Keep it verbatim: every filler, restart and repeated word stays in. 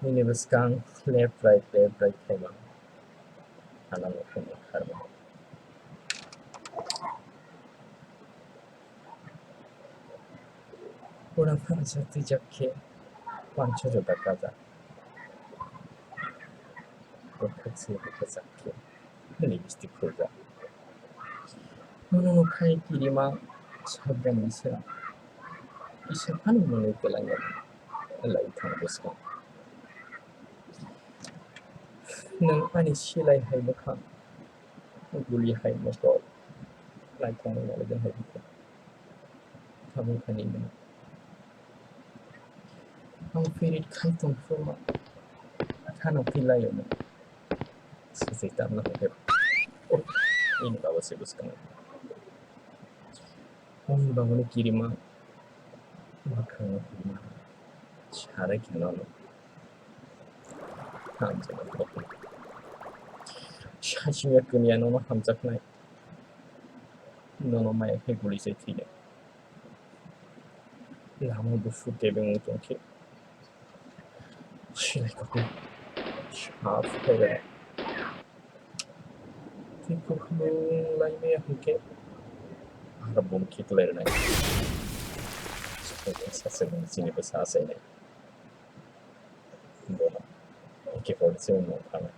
Nini bwskang left right, left right khaima. Ano nukhung kharma. Ura phano jati jak khe pancho jota kaja. Bukhuk se bukhuk jak khe lipstick khurja. Nono nukhai kirima sabdan bisa. Isa phano mwnwi kwlangya lai thang bwskang. Nwng ani silai hai bwkha, guli hai mokol, lai thangwi nalaijaknai bwkha. Tamo thani nwng. Ang pirit khai tong phuru ma. Khano philaio nwng. Sijai tamna hwnkhe. Oh, ini baba se bwskango. Ani bagwi kirima. Mwkhangno kirima. Sarai kheno no. Hamjaknai. Sachimya kwmya nono hamjaknai. Nono maya khe guli sai thwinai. Lama busu kebeng wng tongkhe. Silai kokno. Sa phai rwnai. Tei kokno lai maya hwnkhe. Aro bumkhe kwlai rwnai. Sachimya chini bwsa achainai. Bono. Eke pore se wngmano phanai.